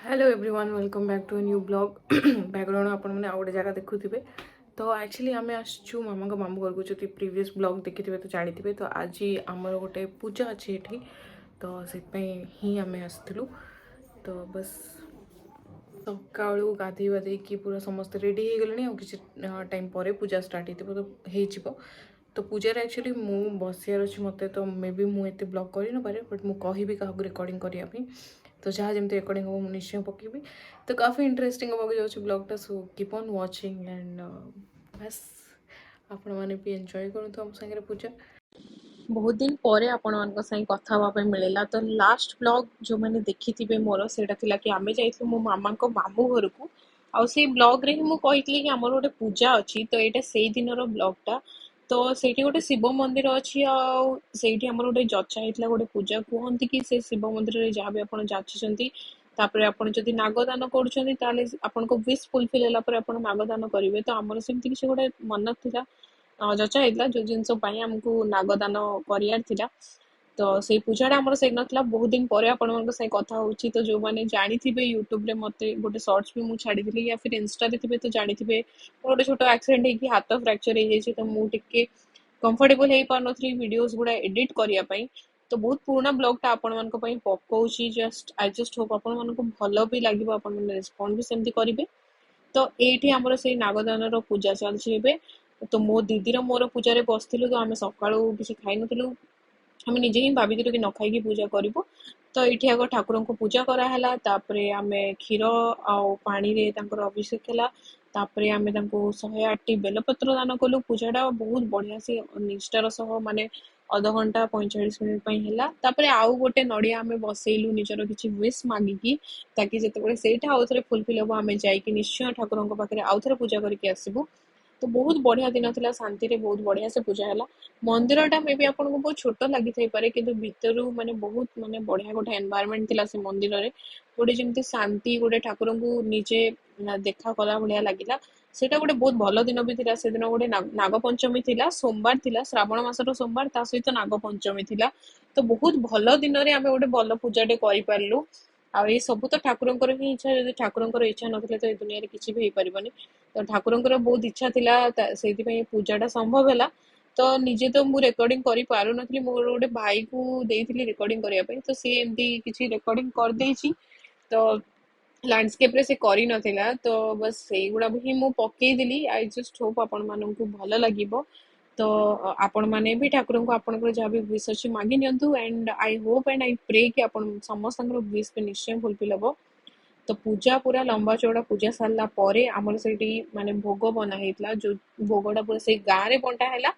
Hello everyone, welcome back to new vlog. Background ଆପଣମାନେ ଆଉ ଗୋଟେ ଜାଗା ଦେଖୁଥିବେ। ତ ଆକ୍ଚୁଆଲି ଆମେ ଆସିଛୁ ମାମାଙ୍କ ମାମୁଁ ଘରକୁ। ଯଦି ପ୍ରିଭିୟସ୍ ବ୍ଲଗ୍ ଦେଖିଥିବେ ତ ଜାଣିଥିବେ। ତ ଆଜି ଆମର ଗୋଟେ ପୂଜା ଅଛି ଏଠି, ତ ସେଥିପାଇଁ ହିଁ ଆମେ ଆସିଥିଲୁ। ତ ବସ୍, ସକାଳୁ ଗାଧେଇ ବାଧେଇକି ପୁରା ସମସ୍ତେ ରେଡ଼ି ହେଇଗଲେଣି। ଆଉ କିଛି ଟାଇମ୍ ପରେ ପୂଜା ଷ୍ଟାର୍ଟ ହେଇଥିବ, ତ ହେଇଯିବ। ତ ପୂଜାରେ ଆକ୍ଚୁଆଲି ମୁଁ ବସିବାର ଅଛି ମୋତେ, ତ ମେ ବି ମୁଁ ଏତେ ବ୍ଲଗ୍ କରିନପାରେ, ବଟ୍ ମୁଁ କହିବି କାହାକୁ ରେକର୍ଡ଼ିଂ କରିବା ପାଇଁ। ତ ଯାହା ଯେମିତି ରେକର୍ଡ଼ିଂ ହେବ, ମୁଁ ନିଶ୍ଚୟ ପକେଇବି। ତ କାଫି ଇଣ୍ଟରେଷ୍ଟିଂ ହେବାକୁ ଯାଉଛି ବ୍ଲଗ୍ଟା, so keep on watching and ବାସ୍, ଆପଣମାନେ ବି ଏନ୍ଜୟ କରନ୍ତୁ ଆମ ସାଙ୍ଗରେ ପୂଜା। ବହୁତ ଦିନ ପରେ ଆପଣମାନଙ୍କ ସାଙ୍ଗେ କଥା ହେବା ପାଇଁ ମିଳିଲା। ତ ଲାଷ୍ଟ ବ୍ଲଗ୍ ଯେଉଁମାନେ ଦେଖିଥିବେ ମୋର, ସେଇଟା ଥିଲା କି ଆମେ ଯାଇଥିଲୁ ମୋ ମାମାଙ୍କ ମାମୁଁ ଘରକୁ। ଆଉ ସେଇ ବ୍ଲଗ୍ରେ ହିଁ ମୁଁ କହିଥିଲି କି ଆମର ଗୋଟେ ପୂଜା ଅଛି। ତ ଏଇଟା ସେଇ ଦିନର ବ୍ଲଗ୍ଟା। ତ ସେଇଠି ଗୋଟେ ଶିବ ମନ୍ଦିର ଅଛି ଆଉ ସେଇଠି ଆମର ଗୋଟେ ଯଚା ହେଇଥିଲା ଗୋଟେ ପୂଜା। କୁହନ୍ତି କି ସେ ଶିବ ମନ୍ଦିରରେ ଯାହା ବି ଆପଣ ଯାଚିଛନ୍ତି, ତାପରେ ଆପଣ ଯଦି ନାଗଦାନ କରୁଛନ୍ତି, ତାହେଲେ ଆପଣଙ୍କ ୱିଶ୍ ଫୁଲଫିଲ୍ ହେଲା ପରେ ଆପଣ ନାଗଦାନ କରିବେ। ତ ଆମର ସେମିତି କିଛି ଗୋଟେ ମନ୍ନତ ଥିଲା, ଯଚା ହେଇଥିଲା, ଯୋଉ ଜିନିଷ ପାଇଁ ଆମକୁ ନାଗଦାନ କରିବାର ଥିଲା। ତ ସେଇ ପୂଜାଟା ଆମର ସେଇଦିନ ଥିଲା। ବହୁତ ଦିନ ପରେ ଆପଣମାନଙ୍କ ସାଙ୍ଗେ କଥା ହଉଛି। ତ ଯୋଉମାନେ ଜାଣିଥିବେ, ୟୁଟ୍ୟୁବରେ ମତେ ଗୋଟେ ସର୍ଟସ ବି ମୁଁ ଛାଡ଼ିଥିଲି, ୟା ଫିର୍ ଇନଷ୍ଟାରେ ଥିବେ ତ ଜାଣିଥିବେ, ମୋର ଗୋଟେ ଛୋଟ ଆକ୍ସିଡେଣ୍ଟ ହେଇକି ହାତ ଫ୍ରାକ୍ଚର ହେଇଯାଇଛି। ତ ମୁଁ ଟିକେ କମ୍ଫର୍ଟେବଲ ହେଇପାରୁନଥିଲି ଭିଡିଓଜ ଗୁଡା ଏଡିଟ୍ କରିବା ପାଇଁ। ତ ବହୁତ ପୁରୁଣା ବ୍ଲଗଟା ଆପଣମାନଙ୍କ ପାଇଁ ପକଉଛି। I just Hope ଆପଣମାନଙ୍କୁ ଭଲ ବି ଲାଗିବ, ଆପଣମାନେ ରେସ୍ପଣ୍ଡ ବି ସେମିତି କରିବେ। ତ ଏଇଠି ଆମର ସେଇ ନାଗଦାନର ପୂଜା ଚାଲିଛି ଏବେ। ତ ମୋ ଦିଦିର ମୋର ପୂଜାରେ ବସିଥିଲୁ। ତ ଆମେ ସକାଳୁ କିଛି ଖାଇନଥିଲୁ। ଆମେ ନିଜେ ହିଁ ଭାବିଥିଲୁ କି ନ ଖାଇକି ପୂଜା କରିବୁ। ତ ଏଇଠି ଆଗ ଠାକୁରଙ୍କୁ ପୂଜା କରାହେଲା, ତାପରେ ଆମେ କ୍ଷୀର ଆଉ ପାଣିରେ ତାଙ୍କର ଅଭିଷେକ ହେଲା, ତାପରେ ଆମେ ତାଙ୍କୁ 108ଟି ବେଲପତ୍ର ଦାନ କଲୁ। ପୂଜାଟା ବହୁତ ବଢିଆ ସେ ନିଷ୍ଠାର ସହ ମାନେ ଅଧଘଣ୍ଟା 45 ମିନିଟ୍ ପାଇଁ ହେଲା। ତାପରେ ଆଉ ଗୋଟେ ନଡିଆ ଆମେ ବସେଇଲୁ ନିଜର କିଛି ୱିଶ୍ ମାଗିକି, ତାକି ଯେତେବେଳେ ସେଇଟା ଆଉ ଥରେ ଫୁଲଫିଲ୍ ହବ, ଆମେ ଯାଇକି ନିଶ୍ଚୟ ଠାକୁରଙ୍କ ପାଖରେ ଆଉ ଥରେ ପୂଜା କରିକି ଆସିବୁ। ତ ବହୁତ ବଢିଆ ଦିନ ଥିଲା। ଶାନ୍ତିରେ ବହୁତ ବଢିଆ ସେ ପୂଜା ହେଲା। ମନ୍ଦିରଟା ମେ ବି ଆପଣଙ୍କୁ ବହୁତ ଛୋଟ ଲାଗିଥାଇପାରେ, କିନ୍ତୁ ଭିତରୁ ମାନେ ବହୁତ ମାନେ ବଢିଆ ଗୋଟେ ଏନଭାୟରମେଣ୍ଟ ଥିଲା ସେ ମନ୍ଦିରରେ। ଗୋଟେ ଯେମିତି ଶାନ୍ତି, ଗୋଟେ ଠାକୁରଙ୍କୁ ନିଜେ ଦେଖା କଲା ଭଳିଆ ଲାଗିଲା। ସେଇଟା ଗୋଟେ ବହୁତ ଭଲ ଦିନ ବି ଥିଲା। ସେଦିନ ଗୋଟେ ନାଗପଞ୍ଚମୀ ଥିଲା, ସୋମବାର ଥିଲା, ଶ୍ରାବଣ ମାସର ସୋମବାର, ତା ସହିତ ନାଗପଞ୍ଚମୀ ଥିଲା। ତ ବହୁତ ଭଲ ଦିନରେ ଆମେ ଗୋଟେ ଭଲ ପୂଜାଟେ କରିପାରିଲୁ। ଆଉ ଏଇ ସବୁ ତ ଠାକୁରଙ୍କର ହିଁ ଇଚ୍ଛା। ଯଦି ଠାକୁରଙ୍କର ଇଚ୍ଛା ନଥିଲେ ତ ଏ ଦୁନିଆରେ କିଛି ବି ହେଇପାରିବନି। ତ ଠାକୁରଙ୍କର ବହୁତ ଇଚ୍ଛା ଥିଲା, ସେଇଥିପାଇଁ ପୂଜାଟା ସମ୍ଭବ ହେଲା। ତ ନିଜେ ତ ମୁଁ ରେକର୍ଡିଂ କରିପାରୁନଥିଲି। ମୋର ଗୋଟେ ଭାଇକୁ ଦେଇଥିଲି ରେକର୍ଡିଂ କରିବା ପାଇଁ। ତ ସିଏ ଏମିତି କିଛି ରେକର୍ଡିଂ କରିଦେଇଛି, ତ ଲ୍ୟାଣ୍ଡସ୍କେପରେ ସେ କରିନଥିଲା। ତ ବସ୍, ସେଇଗୁଡ଼ା ହିଁ ମୁଁ ପକେଇଦେଲି। I just Hope ଆପଣମାନଙ୍କୁ ଭଲ ଲାଗିବ। ତ ଆପଣମାନେ ବି ଠାକୁରଙ୍କୁ ଆପଣଙ୍କର ଯାହା ବି ୱିଶ୍ ଅଛି ମାଗି ନିଅନ୍ତୁ, and I hope and I pray କି ଆପଣ ସମସ୍ତଙ୍କର ୱିଶ୍ ବି ନିଶ୍ଚୟ ଫୁଲଫିଲ୍ ହବ। ତ ପୂଜା ପୁରା ଲମ୍ବା ଚଉଡ଼ା ପୂଜା ସାରିଲା ପରେ ଆମର ସେଇଠି ମାନେ ଭୋଗ ବନା ହେଇଥିଲା, ଯୋଉ ଭୋଗଟା ପୁରା ସେଇ ଗାଁରେ ବଣ୍ଟା ହେଲା।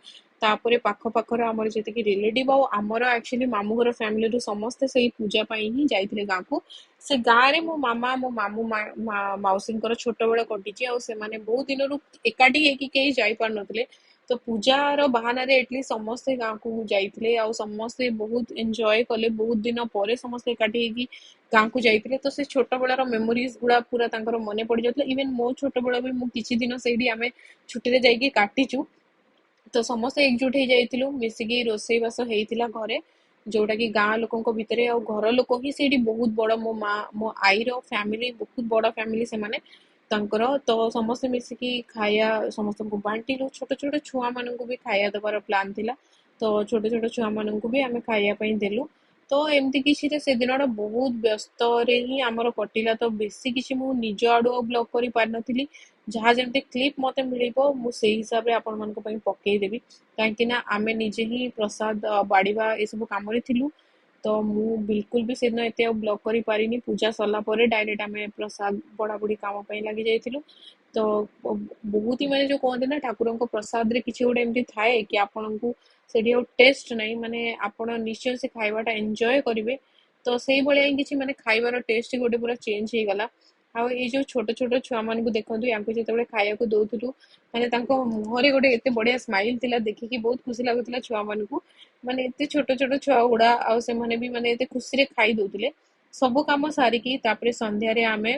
ତାପରେ ପାଖ ପାଖର ଆମର ଯେତିକି ରିଲେଟିଭ ଆଉ ଆମର ଆକ୍ଚୁଆଲି ମାମୁଁ ଘର ଫ୍ୟାମିଲିରୁ ସମସ୍ତେ ସେଇ ପୂଜା ପାଇଁ ହିଁ ଯାଇଥିଲେ ଗାଁକୁ। ସେ ଗାଁରେ ମୋ ମାମା, ମୋ ମାମୁଁ, ମାଉସୀଙ୍କର ଛୋଟବେଳ କଟିଛି ଆଉ ସେମାନେ ବହୁତ ଦିନରୁ ଏକାଠି ହେଇକି କେହି ଯାଇପାରୁନଥିଲେ। ତ ପୂଜାର ବାହାନାରେ ଏଟଲିଷ୍ଟ ସମସ୍ତେ ଗାଁକୁ ଯାଇଥିଲେ ଆଉ ସମସ୍ତେ ବହୁତ ଏନ୍ଜୟ କଲେ। ବହୁତ ଦିନ ପରେ ସମସ୍ତେ ଏକାଠି ହେଇକି ଗାଁକୁ ଯାଇଥିଲେ, ତ ସେ ଛୋଟବେଳର ମେମୋରିଜ ଗୁଡା ପୁରା ତାଙ୍କର ମନେ ପଡିଯାଉଥିଲା। ଇଭେନ ମୋ ଛୋଟବେଳ ବି ମୁଁ କିଛି ଦିନ ସେଇଠି ଆମେ ଛୁଟିରେ ଯାଇକି କାଟିଛୁ। ତ ସମସ୍ତେ ଏକଜୁଟ ହେଇ ଯାଇଥିଲୁ, ମିଶିକି ରୋଷେଇ ବାସ ହେଇଥିଲା ଘରେ, ଯୋଉଟା କି ଗାଁ ଲୋକଙ୍କ ଭିତରେ ଆଉ ଘର ଲୋକ ହିଁ ସେଇଠି ବହୁତ ବଡ। ମୋ ମା, ମୋ ଆଈର ଫ୍ୟାମିଲି ବହୁତ ବଡ ଫ୍ୟାମିଲି ସେମାନେ ତାଙ୍କର। ତ ସମସ୍ତେ ମିଶିକି ଖାଇବା ସମସ୍ତଙ୍କୁ ବାଣ୍ଟିଲୁ। ଛୋଟ ଛୋଟ ଛୁଆ ମାନଙ୍କୁ ବି ଖାଇବା ଦେବାର ପ୍ଲାନ୍ ଥିଲା, ତ ଛୋଟ ଛୋଟ ଛୁଆ ମାନଙ୍କୁ ବି ଆମେ ଖାଇବା ପାଇଁ ଦେଲୁ। ତ ଏମିତି କିଛିରେ ସେ ଦିନଟା ବହୁତ ବ୍ୟସ୍ତରେ ହିଁ ଆମର କଟିଲା। ତ ବେଶୀ କିଛି ମୁଁ ନିଜ ଆଡୁ ଆଉ ବ୍ଲଗ୍ କରିପାରିନଥିଲି। ଯାହା ଯେମିତି କ୍ଲିପ୍ ମତେ ମିଳିବ, ମୁଁ ସେଇ ହିସାବରେ ଆପଣମାନଙ୍କ ପାଇଁ ପକେଇଦେବି, କାହିଁକି ନା ଆମେ ନିଜେ ହିଁ ପ୍ରସାଦ ବାଢିବା ଏସବୁ କାମରେ ଥିଲୁ। ତ ମୁଁ ବିଲକୁଲ ବି ସେଦିନ ଏତେ ଆଉ ବ୍ଲଗ୍ କରିପାରିନି। ପୂଜା ସରିଲା ପରେ ଡାଇରେକ୍ଟ ଆମେ ପ୍ରସାଦ ବଢାବୁଢି କାମ ପାଇଁ ଲାଗି ଯାଇଥିଲୁ। ତ ବହୁତ ହି ମାନେ ଯୋଉ କୁହନ୍ତି ନା, ଠାକୁରଙ୍କ ପ୍ରସାଦରେ କିଛି ଗୋଟେ ଏମିତି ଥାଏ କି ଆପଣଙ୍କୁ ସେଠି ଆଉ ଟେଷ୍ଟ ନାହିଁ, ମାନେ ଆପଣ ନିଶ୍ଚୟ ସେ ଖାଇବାଟା ଏନ୍ଜୟ କରିବେ। ତ ସେଇଭଳିଆ ହିଁ କିଛି ମାନେ ଖାଇବାର ଟେଷ୍ଟ ଗୋଟେ ପୁରା ଚେଞ୍ଜ ହେଇଗଲା। ଆଉ ଏଇ ଯୋଉ ଛୋଟ ଛୋଟ ଛୁଆ ମାନଙ୍କୁ ଦେଖନ୍ତୁ, ୟାଙ୍କୁ ଯେତେବେଳେ ଖାଇବାକୁ ଦଉଥିଲୁ, ମାନେ ତାଙ୍କ ମୁହଁରେ ଗୋଟେ ଏତେ ବଢିଆ ସ୍ମାଇଲ ଥିଲା, ଦେଖିକି ବହୁତ ଖୁସି ଲାଗୁଥିଲା ଛୁଆ ମାନଙ୍କୁ। ମାନେ ଏତେ ଛୋଟ ଛୋଟ ଛୁଆ ଗୁଡା ଆଉ ସେମାନେ ବି ମାନେ ଏତେ ଖୁସିରେ ଖାଇ ଦଉଥିଲେ। ସବୁ କାମ ସାରିକି ତାପରେ ସନ୍ଧ୍ୟାରେ ଆମେ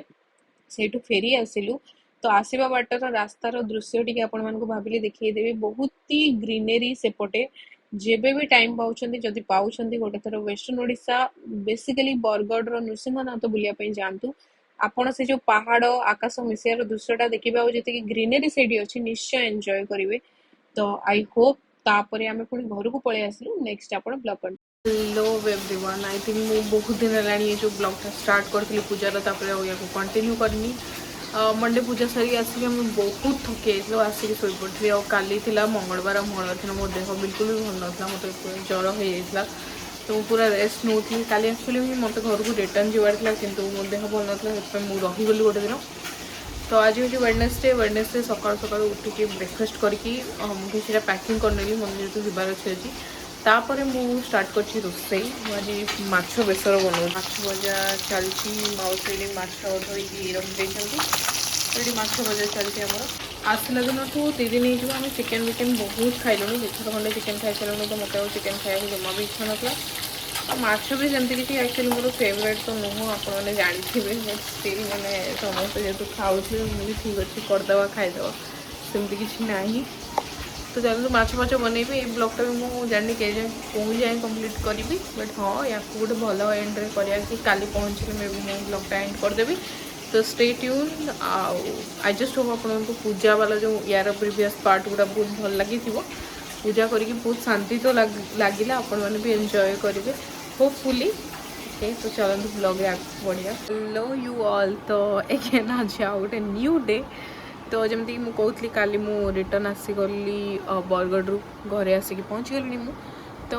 ସେଇଠୁ ଫେରି ଆସିଲୁ। ତ ଆସିବା ବାଟର ରାସ୍ତାର ଦୃଶ୍ୟ ଟିକେ ଆପଣମାନଙ୍କୁ ଭାବିଲି ଦେଖେଇଦେବି। ବହୁତ ହି ଗ୍ରିନେରୀ ସେପଟେ। ଯେବେ ବି ଟାଇମ ପାଉଛନ୍ତି, ଯଦି ପାଉଛନ୍ତି, ଗୋଟେ ଥର ୱେଷ୍ଟର୍ଣ୍ଣ ଓଡିଶା, ବେସିକାଲି ବରଗଡ଼ର ନୃସିଂହନାଥ ବୁଲିବା ପାଇଁ ଯାଆନ୍ତୁ। ଆପଣ ସେ ଯୋଉ ପାହାଡ଼ ଆକାଶ ମିଶିବାର ଦୃଶ୍ୟଟା ଦେଖିବେ ଆଉ ଯେତିକି ଗ୍ରିନେରୀ ସେଇଠି ଅଛି, ନିଶ୍ଚୟ ଏନ୍ଜୟ କରିବେ। ତ I Hope, ତାପରେ ଆମେ ପୁଣି ଘରକୁ ପଳେଇ ଆସିଲୁ। ନେକ୍ସଟ ଆପଣ blog. Hello everyone, I think ମୁଁ ବହୁତ ଦିନ ହେଲାଣି ଏ ଯେଉଁ ବ୍ଲଗ୍ଟା ଷ୍ଟାର୍ଟ କରିଥିଲି ପୂଜାର, ତାପରେ ଆଉ ୟାକୁ କଣ୍ଟିନ୍ୟୁ କରିନି। ମଣ୍ଡେ ପୂଜା ସାରିକି ଆସିକି ଆମେ ବହୁତ ଥକି ଯାଇଥିଲୁ, ଆସିକି ଶୋଇପଡ଼ିଥିଲି। ଆଉ କାଲି ଥିଲା ମଙ୍ଗଳବାର, ଆଉ ମଙ୍ଗଳବାର ଦିନ ମୋ ଦେହ ବିଲକୁଲ ବି ଭଲ ନଥିଲା, ମୋତେ ପୁରା ଜ୍ୱର ହେଇଯାଇଥିଲା। ତ ମୁଁ ପୁରା ରେଷ୍ଟ ନେଉଥିଲି। କାଲି ଆକ୍ଚୁଆଲି ବି ମୋତେ ଘରକୁ ରିଟର୍ନ ଯିବାର ଥିଲା, କିନ୍ତୁ ମୋ ଦେହ ଭଲ ନଥିଲା, ସେଥିପାଇଁ ମୁଁ ରହିଗଲି ଗୋଟେ ଦିନ। ତ ଆଜି ହେଉଛି ୱେଡ଼ନେସଡେ। ୱେଡ଼ନେସଡେ ସକାଳୁ ସକାଳୁ ଉଠିକି ବ୍ରେକଫାଷ୍ଟ କରିକି ମୁଁ କିଛିଟା ପ୍ୟାକିଂ କରିନେଲି, ମୋତେ ଯେହେତୁ ଯିବାର ଅଛି ଆଜି। ତାପରେ ମୁଁ ଷ୍ଟାର୍ଟ କରିଛି ରୋଷେଇ। ମୁଁ ଆଜି ମାଛ ବେସର ବନଉଛି। ମାଛ ଭଜା ଚାଲିଛି। ମାଉସୀ ଏଇଠି ମାଛ ଧୋଇକି ରଖିଦେଇଛନ୍ତି। ଏଇଠି ମାଛ ଭଜା ଚାଲିଛି ଆମର। ଆସିଲା ଦିନଠୁ 2 ଦିନ ହେଇଯିବ, ଆମେ ଚିକେନ୍ ବିକେନ୍ ବହୁତ ଖାଇଲୁଣି। ଦୁଇଥର ଖଣ୍ଡେ ଚିକେନ୍ ଖାଇସାରିଲୁଣି। ତ ମୋତେ ଆଉ ଚିକେନ୍ ଖାଇବାକୁ ଜମା ବି ଇଚ୍ଛା ନଥିଲା। ଆଉ ମାଛ ବି ସେମିତି କିଛି ଆକ୍ଚୁଆଲି ମୋର ଫେଭରେଟ୍ ତ ନୁହଁ, ଆପଣମାନେ ଜାଣିଥିବେ। ବଟ୍ ଷ୍ଟିଲ୍ ମାନେ ସମସ୍ତେ ଯେହେତୁ ଖାଉଥିବେ, ମୁଁ ବି ଠିକ୍ ଅଛି, କରିଦେବା, ଖାଇଦେବା, ସେମିତି କିଛି ନାହିଁ। ତ ଚାଲନ୍ତୁ, ମାଛ ଫାଛ ବନେଇବି। ଏଇ ବ୍ଲଗ୍ଟା ବି ମୁଁ ଜାଣିନି କେ ଯାଏଁ, କେଉଁ ଯାଏଁ କମ୍ପ୍ଲିଟ୍ କରିବି। ବଟ୍ ହଁ, ୟାକୁ ଗୋଟେ ଭଲ ଏଣ୍ଡରେ କରିବା କି କାଲି ପହଞ୍ଚିଲେ ମେ ବି ମୁଁ ବ୍ଲଗ୍ଟା ଏଣ୍ଡ କରିଦେବି। ତ ଷ୍ଟେ ଟ୍ୟୁନ୍। ଆଉ I just Hope ଆପଣଙ୍କୁ ପୂଜା ବାଲା ଯେଉଁ ୟାର ପ୍ରିଭିୟସ୍ ପାର୍ଟ ଗୁଡ଼ା ବହୁତ ଭଲ ଲାଗିଥିବ। ପୂଜା କରିକି ବହୁତ ଶାନ୍ତି ତ ଲାଗିଲା, ଆପଣମାନେ ବି ଏନ୍ଜୟ କରିବେ ହୋପଫୁଲି। ଓକେ, ତ ଚାଲନ୍ତୁ, ବ୍ଲଗ୍ରେ ଆଗକୁ ବଢ଼ିବା। ହ୍ୟାଲୋ you all, ତ ଏଗେନ୍ ଆଜି ଆଉ ଗୋଟେ ନ୍ୟୁ ଡେ। ତ ଯେମିତିକି ମୁଁ କହୁଥିଲି, କାଲି ମୁଁ ରିଟର୍ନ ଆସିଗଲି ବରଗଡ଼ରୁ, ଘରେ ଆସିକି ପହଞ୍ଚିଗଲିଣି ମୁଁ। ତ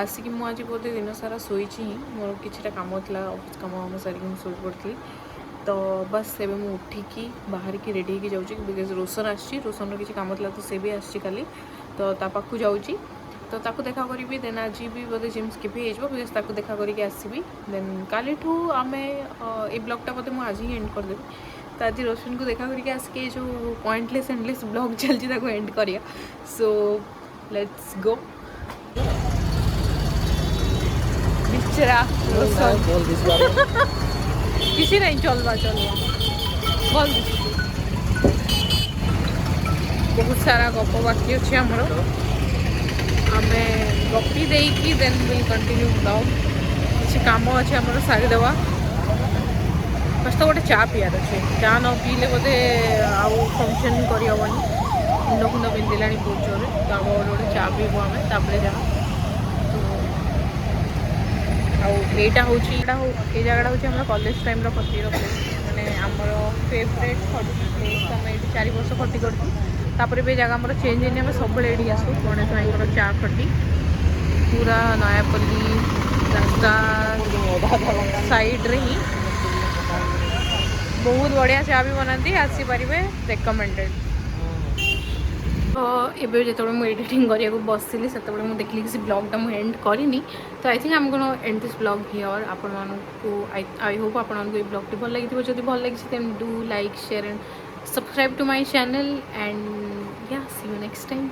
ଆସିକି ମୁଁ ଆଜି ବୋଧେ ଦିନ ସାରା ଶୋଇଛି ହିଁ। ମୋର କିଛିଟା କାମ ଥିଲା, ଅଫିସ୍ କାମ କାମ ସାରିକି ମୁଁ ଶୋଇପଡ଼ିଥିଲି। ତ ବାସ୍, ଏବେ ମୁଁ ଉଠିକି ବାହାରିକି ରେଡ଼ି ହେଇକି ଯାଉଛି, because Roshan ଆସିଛି। ରୋଶନର କିଛି କାମ ଥିଲା, ତ ସେ ବି ଆସିଛି କାଲି, ତ ତା ପାଖକୁ ଯାଉଛି, ତ ତାକୁ ଦେଖା କରିବି। ଦେନ୍ ଆଜି ବି ବୋଧେ ଜିମ୍ ସ୍କିପ୍ ହେଇଯିବ, because ତାକୁ ଦେଖା କରିକି ଆସିବି। ଦେନ୍ କାଲିଠୁ ଆମେ ଏଇ ବ୍ଲଗ୍ଟା ବୋଧେ ମୁଁ ଆଜି ହିଁ ଏଣ୍ଡ କରିଦେବି। ତ ଆଜି ରୋଶନକୁ ଦେଖା କରିକି ଆସିକି ଏ ଯେଉଁ ପଏଣ୍ଟଲେସ୍ ଏଣ୍ଡଲେସ୍ ବ୍ଲଗ୍ ଚାଲିଛି, ତାକୁ ଏଣ୍ଡ କରିବା। So let's go. ବିଚରା ରୋଶନ। କିଛି ନାହିଁ, ଚଲବା ଚଲବା, ଭଲ ଦିଶୁଛି। ବହୁତ ସାରା ଗପ ବାକି ଅଛି ଆମର। ଆମେ ଗପି ଦେଇକି ଦେନ୍ will continue blog. କିଛି କାମ ଅଛି ଆମର, ସାରିଦେବା। ଫାଷ୍ଟ ତ ଗୋଟେ ଚା ପିଇବାର ଅଛି। ଚା ନ ପିଇଲେ ବୋଧେ ଆଉ ଫଙ୍କସନ୍ କରିହେବନି। ମୁଣ୍ଡ ଫୁଣ୍ଡ ବିନ୍ଧିଲାଣି ବହୁତ ଜୋରରେ। ତ ଆଗ ଗୋଟେ ଗୋଟେ ଚା ପିଇବୁ ଆମେ, ତାପରେ ଯାହା। ତ ଆଉ ଏଇଟା ହେଉଛି, ଏଇ ଜାଗାଟା ହେଉଛି ଆମର କଲେଜ ଟାଇମ୍ର ଖଟିର ପ୍ଲେସ୍, ମାନେ ଆମର ଫେଭରେଟ୍ ଖଟି ପ୍ଲେସ୍। ଆମେ ଏଇଠି 4 ବର୍ଷ ଖଟି କରିଛୁ। ତାପରେ ବି ଏ ଜାଗା ଆମର ଚେଞ୍ଜ ହେଇନି। ଆମେ ସବୁବେଳେ ଏଇଠିକି ଆସୁ। ଗଣେଶ ଭାଇଙ୍କର ଚା ଖଟି ପୁରା ନୟାପଲ୍ଲୀ ରାସ୍ତା ସାଇଡ଼୍ରେ ହିଁ। ବହୁତ ବଢ଼ିଆ ଚା ବି ବନାନ୍ତି, ଆସିପାରିବେ, ରେକମେଣ୍ଡେଡ଼। ତ ଏବେ ଯେତେବେଳେ ମୁଁ ଏଡ଼ିଟିଂ କରିବାକୁ ବସିଲି, ସେତେବେଳେ ମୁଁ ଦେଖିଲି କି ସେ ବ୍ଲଗ୍ଟା ମୁଁ ଏଣ୍ଡ କରିନି। ତ I think I'm gonna end this vlog here. ଆପଣମାନଙ୍କୁ I Hope ଆପଣମାନଙ୍କୁ ଏଇ ବ୍ଲଗ୍ଟି ଭଲ ଲାଗିଥିବ। ଯଦି ଭଲ ଲାଗିଛି, then do like, share and subscribe to my channel, and yeah, see you next time.